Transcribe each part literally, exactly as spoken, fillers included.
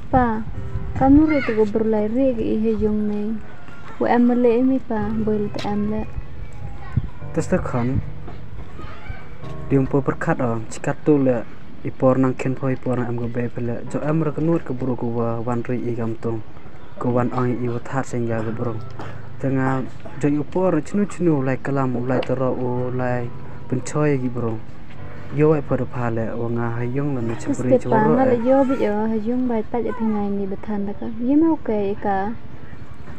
Pa, kamnu re te ko bru lai re ke i he jong nei. Wa em le mi pa, boi le te em le. Testa khan. Dium po perkat o, chikat tu le, i por nang khen po i por nang em ko be pele. Jo em re ko nuat ko bru ko wa wan re i kam tu. Ko wan ong i wa that seng ga ko bru. Te nga jo i por chinu chinu lai kalam u lai tero u lai penchoi gi bru. Yo ai pa da pa le wa nga ha yung la na chapri. Testa pa nga le yo bi yo ha yung bai pa ja pingai ni betan da ka. Ye me okay ka.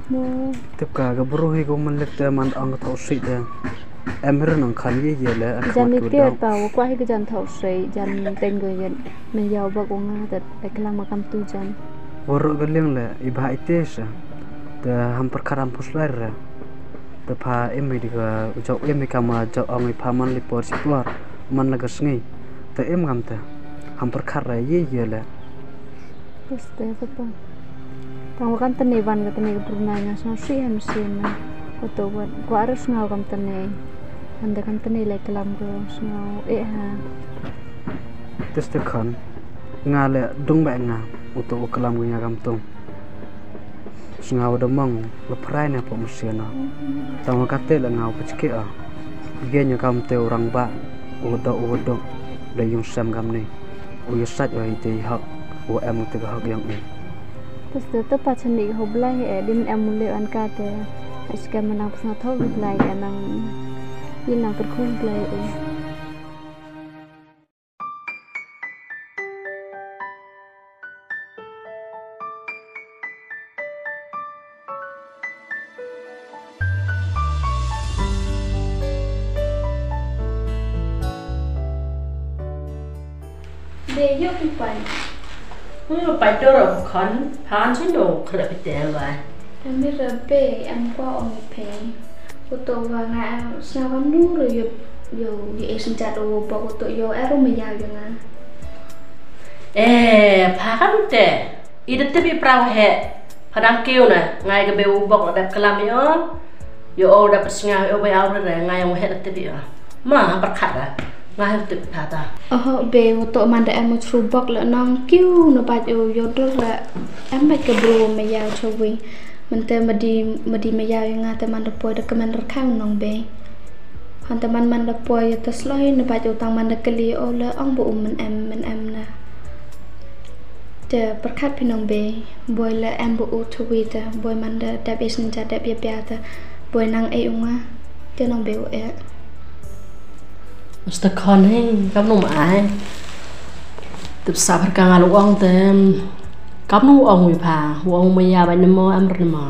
Mo. Tip ka ga bru hi ko man lek te man ong ka thau si te. Em re nang khan ye ye le. Jan ni te pa wa kwa hi ka jan thau si jan teng go ye. Me yau ba ko nga te kalam kam tu jan. Wa ro ga leng le i ba i te sa. Te ham perkat ham puslai re. Te pa em mi di ka u jok em mi kama jok ong i pa man li por si por man la ka sngi. Te em ngam te ham perkat re ye ye le. Testa pa. Tang wa kam te ne wan ka te ne ka bru na nga sngaw si hem si na. Ko to wa kwa re sngaw kam te ne. Wan da kam te ne le kalam ko sngaw e ha. Testa khan nga le dung ba nga u to u kalam ko nga kam tu. Sngaw da mong la prai na po msiana. Tang wa kate la nga u pachke a. Ge nyo kam te orang ba u do u do da yung sam kam ni. U ya sat wa i te hak wa em te ka hak yang i. Testa te pa chani ho blai e din em le an ka te. Aska manang psna tho blai e nang. Yin nang perkhun blai e. Be yo ki pai. Hu pai dor khon phan chino khrep te bai. Em mi ra be em kwa ong i phe. Ko to wa nga sa wa nu ro yo yo ye e sin chat o ba ko to yo e ro me ya yo nga. Eh, pha kam te. I da tip i pra wa he. Pha dang kiu na ngai ka be u bok la dep kalam i o. Yo o da psnga yo ba au re ngai wa he da tip i o. Ma ha perkat da. Ngai ha tip pha ta. Oh be u to man da em u chru bok la nang kiu no ba yo yo dur la. Em ba ka bru me ya chawi. Mante madi madi me ya nga te man da poi da kemen rkhang nong be. Han te man man da poi ya te sloi ne ba jo tang man da kali o le ong bu um men em men em na. Te perkat pi nong be boi le em bu u twi te boi man da dap is ja dap ya bia te boi nang e unga te nong be u e. Mr. Khon he kam nong ai. Tip sa perkang alu ong te kam nong ong wi pha ong me ya ba ne mo am re mo.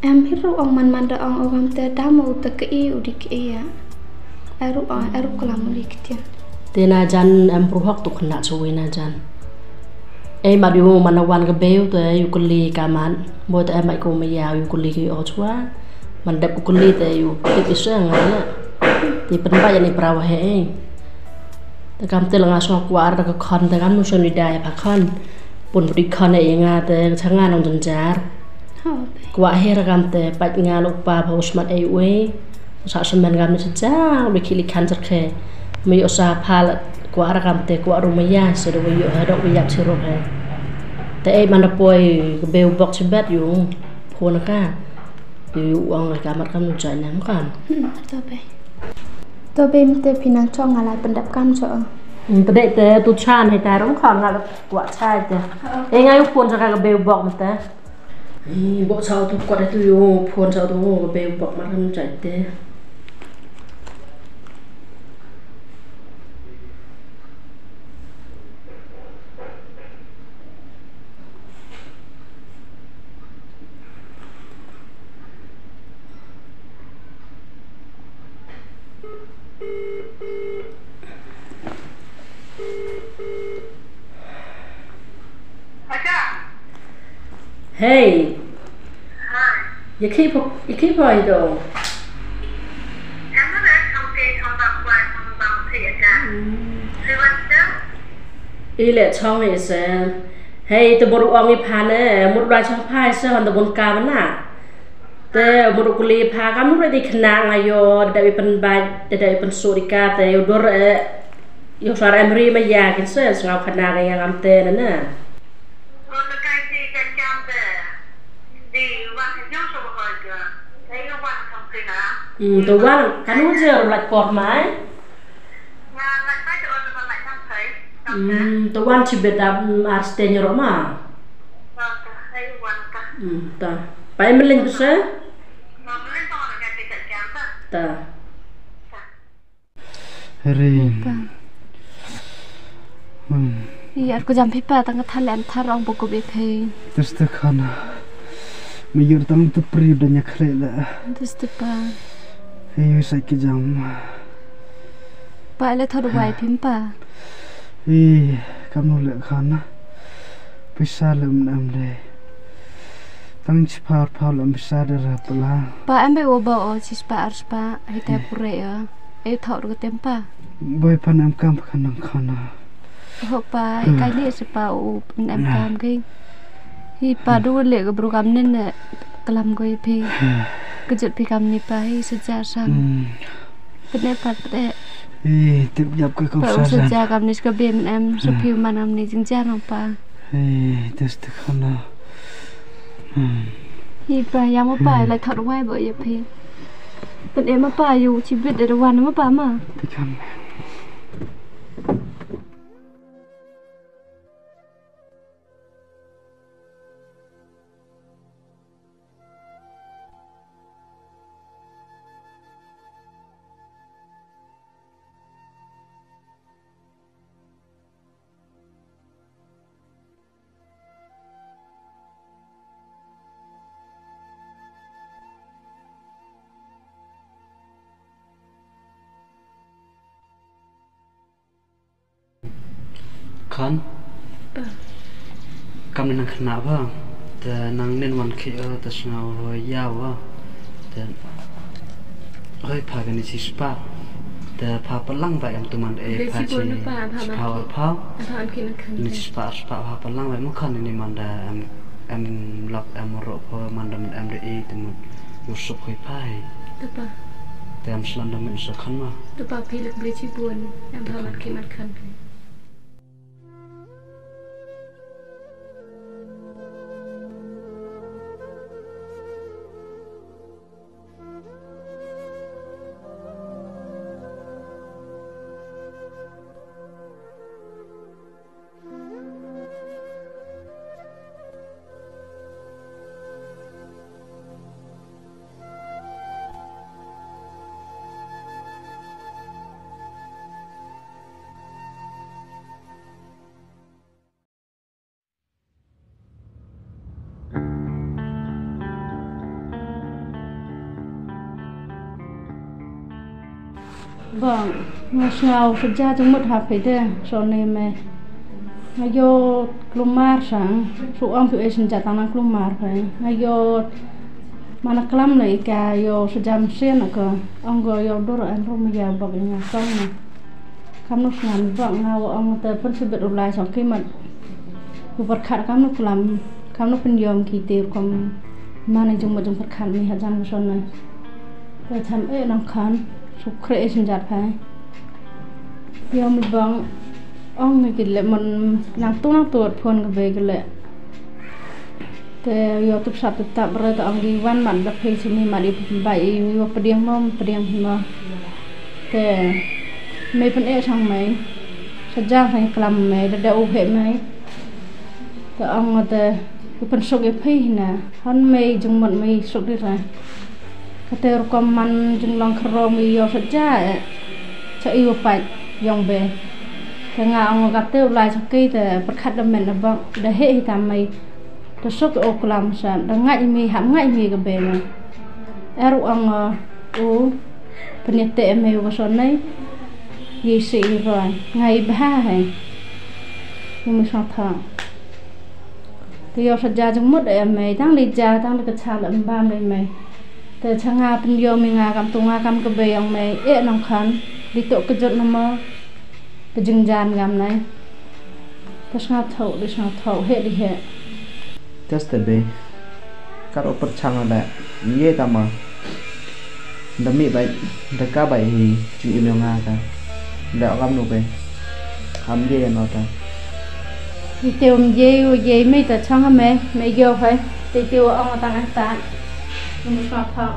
Em hi ruh ong man man da ong ong am te da mo u te ke i u di ke i ya. Ai ruh ong ai ruh kelam u di ke tian. Te na jan em pru hok tu kena chwe na jan. Ei mat yu man na wan ke beu te yu keli ka man. Bo te em mai ko me ya yu keli ke o chwa. Man dep u keli te yu tip i se nga ya. Te pen ba ya ni pra wa he ei. Te kam te la nga so kwar da ka khon te kam nu so ni dai pa khon. Pun pudi khon e nga te changa nong jynjar. Kwah he ra kam te pait nga lok pa pha u smat e u e. Sa semen kam ni sejang u li khili khan jer khe. Me yo sa pha la kwah ra kam te kwah ru me ya se do yo ha dok yap si ro he. Te e man da poi ke beu bok si bet yu. Phone ka. Yu ong ka mat kam nu jai nang kam. Hmm, to be. To be mi te phi nang chong nga la pyndap kam cho. Hmm, te dei te tu chan he ta rong khon nga la kwah chai te. E nga yu phone cha ka beu bok mi te. Ih, bok chau tu kwah tu yu phone chau tu ka beu bok mat kam chai te. Hey. Hi. Ye ki po, ye ki po i do. I le chong i se. Hei, te bor u ong i pha ne, mur dai chong pha i se, hon te bun ka ba na. Te mur u kuli pha, ka mur di khna nga yo, da i pen bai, da i pen su di ka, te yo dor e, yo sar em ri ma ya kin se, sngaw khna ka ya ngam te ne ne. Hmm, to wan, kan u jer lait por mai. Nga lait mai to wan lait kan kai. Hmm, to wan chibit da, hmm, ar steng ro ma. Wan ta, hai wan ta. Hmm, ta. Pai melin pisa? Ma melin ta wan ka tiket kan ta. Ta. Rin. Pa. Hmm. Ïa, ar ko jam phi pa, tang ka thar lem thar ong bukup ïa phi. Tis te khana. Me ïur tang te pri da nya khle la. Tis te pa. Ïa, sa ki jam. Pa, le thor wai phim pa. Ïa, kam nu le khana. Pisa lem em de. Tang chi par par lam bisa de ra pala. Pa em be wo ba o chi spa ar spa, hi te pure ya. E thok ru tem pa. Boy pan em kam pa kanang khana. Ho pa, i kai le spa u em kam ge. Hi pa du le ga bru kam nen ne kalam go phi. Kejut phi kam ni pa, hi seja san. Hmm. Pyneh pat pyneh. Eh, tip ïap ka kong. Pa um sajan. Saja kam ni ska bem em, so phi man am ni jingja nang pa. Eh, tes te khana. Hmm. Hi pa, ïa ma pa, lai thot wai ba ïa phi. Pyneh ma pa, ïa u chibit da wan ma pa ma. Ti kan. Khan? Pa. Kam nang khynnah ba. Te nang nen wan khie, te sngaw hoi ïa wa. Te hoi pha kani chi spah. Te pha palang ba em tu man e. Pha chi spah ar pha. Ni chi spah ar spah pha palang ba em khan ni man da em, em lak em ro pha man da em de e te mut. Yusuf hoi pha. Te pa. Te em slan da men sa khan ma. Te pa phi lek ble chi bun. Em pha man ki man khan. Bang, nga sngaw sha ja jingmut ha phi de, so ne me. Nga ïoh klumar sang, su ong phi e shen ja tang nang klumar phi. Nga ïoh mana klam le ika ïoh sha ja msien ko, ong ko ïoh dur an rum ïa bak ïa nga song na. Kam nu sngan bak nga wa ong te pun sibit u lai song ki mat. U pyrkhat kam nu klam, kam nu pynïom ki te rukom mana jingmut jingpyrkhat mi ha jan ka son na. Te tham e nang khan, suk kre e shen jat phai. Ïa mi bang, ong mi ki le man nang tu nang tu phone ka bei ki le. Te ïa tup sap tup tap re te ong ki wan mat da phei sini mat i bai i wa pdiang mo, pdiang hi mo. Te mei pyneh sang mei. Sa jang sang klam mei, da da u he mei. Te ong te u pynsuk i phei hina. Han mei jingmut mei suk di ra. Kate rukom man jinglong khrong i ïoh sa ja e. Cha i u pait yong be. Te nga ong kate u lai sa kei te pyrkhat da men da bang da he hi tam mei. Te suk o klam sa da ngai mi hap ngai mi ka be ma. Er u ong u pynïate me u ka son nei. Yi si i roi ngai bha he. Yi mi sa tha. Te ïoh sa ja jingmut e mei tang li ja tang li ka cha la em bam li mei. Te cha nga pynïoh mi nga kam tu nga kam ka be yong mei e nong khan. Li to kejut na mo. Te jingjan ngam nai. Te sngaw thok, te sngaw thok, he di he. Tes te be. Kar o pyrchang le. Ye ta ma. Da mi bai, da ka bai hi, jing im yong nga ka. Da o kam nu be. Am ye no ta. Ni te um ye, u ye me ta chang me, me yo hai. Te te o ong ta ngan ta. Ni sngaw thok.